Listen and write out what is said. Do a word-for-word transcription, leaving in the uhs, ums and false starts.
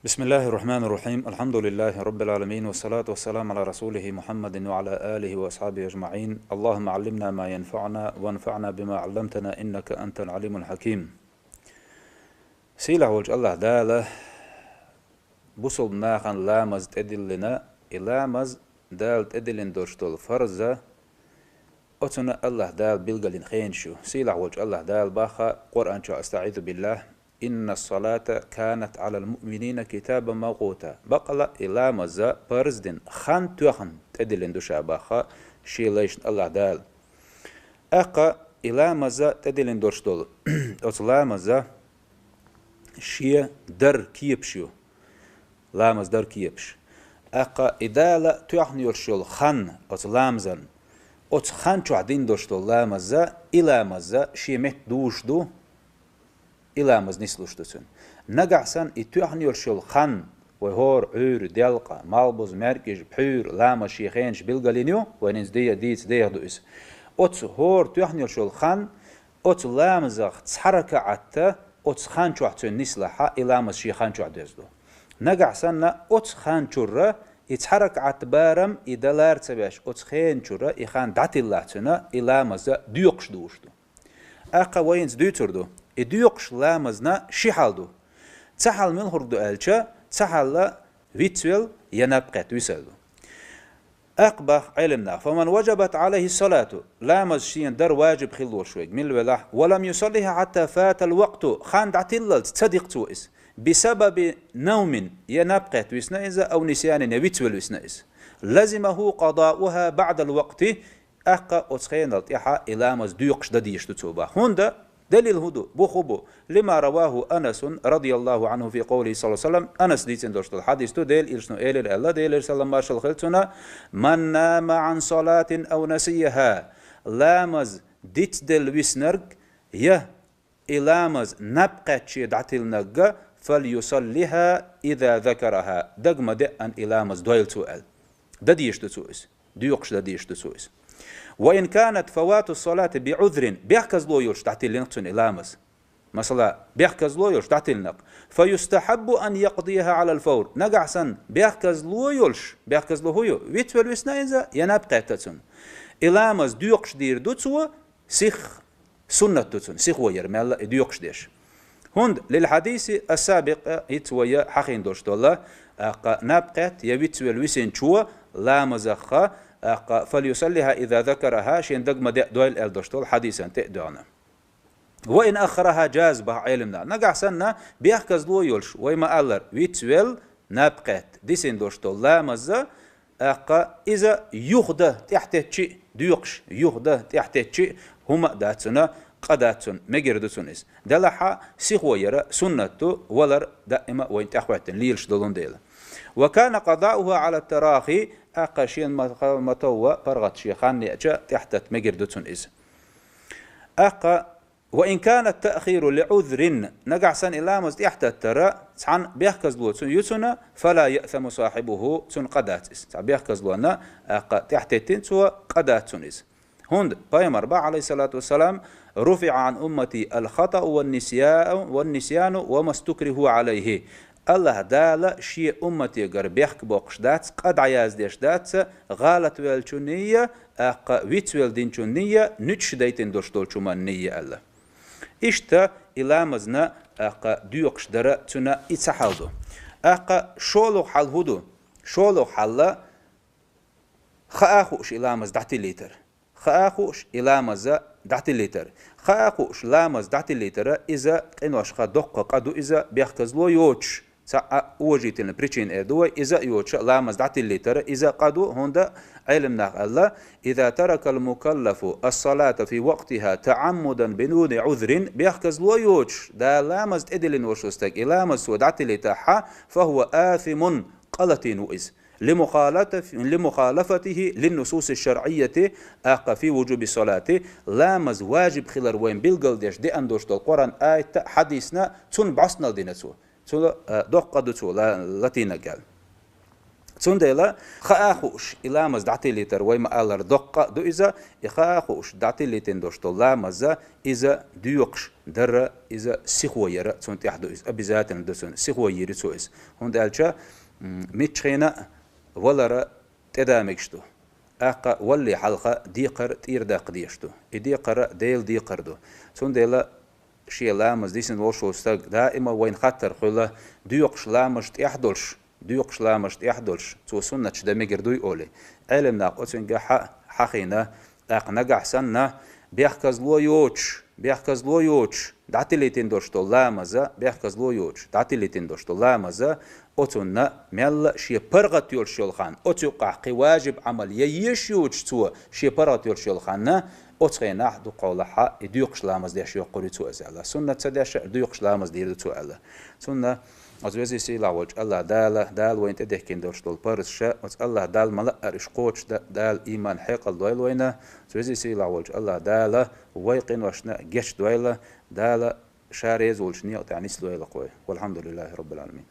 بسم الله الرحمن الرحيم. الحمد لله رب العالمين، والصلاة والسلام على رسوله محمد وعلى آله وأصحابه أجمعين. اللهم علمنا ما ينفعنا وانفعنا بما علمتنا إنك أنت العليم الحكيم. Сийлахь волчу Аллахь Дала бусалба нахана ламаз тӀедиллина, и ламаз Дала тӀедиллина долуш долу фарза, оцунна Аллахь Дала билгалйина хенаш ю. Сийлахь волчу Аллахь Дала боху Къуръан чохь: أستعيذ بالله، إن الصلاة كانت على المؤمنين كتابا موقوتا. Бакъала и ламаза парз дина хан тоьхна тӀедиллина ду ша боху шен лайшна Аллахь Дала. ТӀаккха и ламаза тӀедиллина долуш долу оцу ламаза шен дар кепаш ю. Ламаз дар кепаш. ТӀаккха и Дала тоьхна йолуш йолу хан оцу ламазан, оцу хан чохь дина долуш долу ламаза, и ламаза шен метта дузуш ду, и ламаз нислуш ду цуьнан. Нагахь санна и тоьхна йолуш йолу хан, вай хӀора Ӏуьйра, делкъа, малхбуза, маьркӀажа, пхьуьйра, ламаз шен хенаш билгалйина ю, вайна иза де-, дийца деха ду иза. Оцу хӀора тоьхна йолуш йолу хан, оцу ламазах цхьа ракаӀатта оцу хан чохь цуьнан нислахь, и ламаз шен хан чохь деза ду. Нагахь санна оцу хан чуьра и цхьа ракаӀат барам и далар ца веш, оцу хенан чуьра и хан дӀатиллахь цуьнан, и ламаза доькъуш дузуш ду. ТӀаккха вай хӀинца дуьйцур ду, и доькъуш ламазна ши хьал ду. Цхьа хьал мила хӀург ду аьлча, цхьа хьал вицвелла я наб кхетта висар ду. ТӀаккха боху Ӏелам наха: فمن وجبت عليه الصلاة, ламаз шена дар важиб хилла волуш верг мила велахь, ولم يصلها حتى فات الوقت, хан дӀатиллалц ца дикха цо иза, بسبب نوم, я наб кхетта висна иза, أو نسيان, я вицвелла висна иза, لزمه قضاؤها بعد الوقت, тӀаккха оцу хенал тӀаьхьа и ламаз доькъуш дан дезаш ду цо боху. ХӀунда? Далил хӀун ду? Бух хӀун бу? لما رواه أنس رضي الله عنه في قوله صلى الله عليه وسلم, Анаса дийцина долуш долу хьадис ду, Делан Элчано элира аьлла, Делера салам маршалла хуьлда цунна: من نام عن صلاة أو نسيها, ламаз дицделла виснарг, я и ламаз наб кхетта шен дӀатиллинарг, فليصلها إذا ذكرها, дага ма деана и ламаз дойла цо аьлла. Дан дезаш ду цо иза, доькъуш дан дезаш ду цо иза. وإن كانت فوات الصلاة بعذر, бехказло йолуш дӀатиллина-кх цуьнан и ламаз. Масала, бехказло йолуш дӀатиллина-кх, فيستحب أن يقضيها على الفور. Нагахь санна бехказло йолуш, бехказло хӀун ю? Вицвелла висна иза, я наб кхетта цунна. И ламаз доькъуш дийр ду цо, сих суннат ду цунна, сихо яра мелла и доькъуш деш. ХӀунда, للحديث السابق, хӀинца вай хьахийна долуш долу, тӀаккха наб кхетта я вицвелла висинчо ламазах, тӀаккха فليصلها إذا ذكرها, шена дага ма деа дойла аьлла долуш долу хьадисан тӀе а доьгӀна. وإن أخرها جاز, боху Ӏелам наха. Нагахь санна бехказло йолуш, вай ма-аллара, вицвелла, наб кхетта дисина долуш долу ламаза, тӀаккха иза юха дан тӀаьхьатеттича а, доькъуш юха дан тӀаьхьатеттича а, хӀума а дац цунна, къа дац цунна, мегар ду цунна иза. Делахь а сихо яра суннат ду, валар даима а вайна тӀехӀоьттина лелаш долун дела. وكان قضاؤها على التراخي, тӀаккха шена ма-, ма-, товва паргӀат шен хан неача тӀаьхьататта мегар ду цунна иза. ТӀаккха وإن كان التأخير لعذر, нагахь санна и ламаз тӀаьхьататтара цхьана бехказло цунна ю цунна, فلا يأثم صاحبه, цунна къа дац иза. Цхьа бехказлонна, тӀаккха тӀаьхьатеттина цо, къа дац цунна иза. ХӀунда Пайхамар боху, عليه الصلاة والسلام: رفع عن أمتي الخطأ والنسيا-, والنسيان وما استكرهوا عليه. Аллахь Дала шен умматегара бехк боккхуш дац, къа дӀаяздеш дац, гӀалат веллачунний, тӀаккха вицвелла динчунний, нуьцаш дайтина долуш долчу хӀуманний аьлла. Иштта и ламазна, тӀаккха доькъуш дара цунна и цхьа хьал ду. ТӀаккха шолгӀа хьал хӀун ду? ШолгӀа хьал хаа хууш и ламаз дӀатиллийтар. Хаа хууш и ламаза дӀатиллийтар. Хаа хууш ламаз дӀатиллийтара, иза къиношха доккха къа ду, иза бехказло йоцуш, цхьа а уважительная причина эр ду вай, иза а йоцуша ламаз дӀатиллийтара, иза къа ду, хӀунда Ӏелам наха аьлла: إذا ترك المكلف الصلاة في وقتها تعمدا بدون عذر, бехказло йоцуш, Дала ламаз тӀедиллина волуш стаг и ламаз цо дӀатиллийтахь, فهو آثم, къа латийна ву иза. لمخالف-, لمخالفته للنصوص الشرعية, тӀаккха في وجوب الصلاة, ламаз важиб хилар вайна билгалдеш деана долуш долу Къуръан аятна, хьадисна, цунна бӀостанал дина цо. Цунна, а, доккха къа ду цо ла-, латийнарг аьлла. Цундела хаа хууш и ламаз дӀатиллийтар вай ма-аллара доккха а ду иза, и хаа хууш дӀатиллийтина долуш долу ламаза иза доькъуш дара, иза сихо яра цунна тӀехь ду иза, обязательно ду цунна, сихо йийр ю цо иза. ХӀунда аьлча миччахьина а валара тӀеда мегаш ду. ТӀаккха валле хьалха декхар тӀера даккха дезаш ду. И декхара Делан декхар ду. Цундела шен ламаз дисина волуш волу стаг даима вайна хаттар хуьлу, доькъуш ламазаш тӀехь долуш, доькъуш ламазаш тӀехь долуш, цо суннаташ дан мегар дуй олий. Ӏелам нах оцуьнгахь хьахийна, тӀаккха нагахь санна, бехказло йоцуш, бехказло йоцуш, дӀатиллийтина долуш долу ламаза, бехказло йоцуш, дӀатиллийтина долуш долу ламаза, оцунна мелла шен паргӀат йолуш йолу хан, оцу юккъахь кхин важиб Ӏамал я еш йоцуш цо шен паргӀат йолуш йолу хан, оцу хенахь дукхахьолахьа и доькъуш ламаз деш йоккхур ю цо иза аьлла. Суннат ца деш а, доькъуш ламаз дийр ду цо аьлла. Цунна оцу везий сийлахь волчу АллахӀ Дала, Дала вайна тӀедехкина долуш долу парзаш, оцу АллахӀ Дала ма-лаъара уьш кхочушдан Дала ийман хьекъал дойла вайна, оцу везий сийлахь волчу АллахӀ Дала вай къиношна гечдойла, Дала Ша реза волчу некъа тӀехь нислойла кхой. Валхьамдулиллахи Раббил Ӏаламин.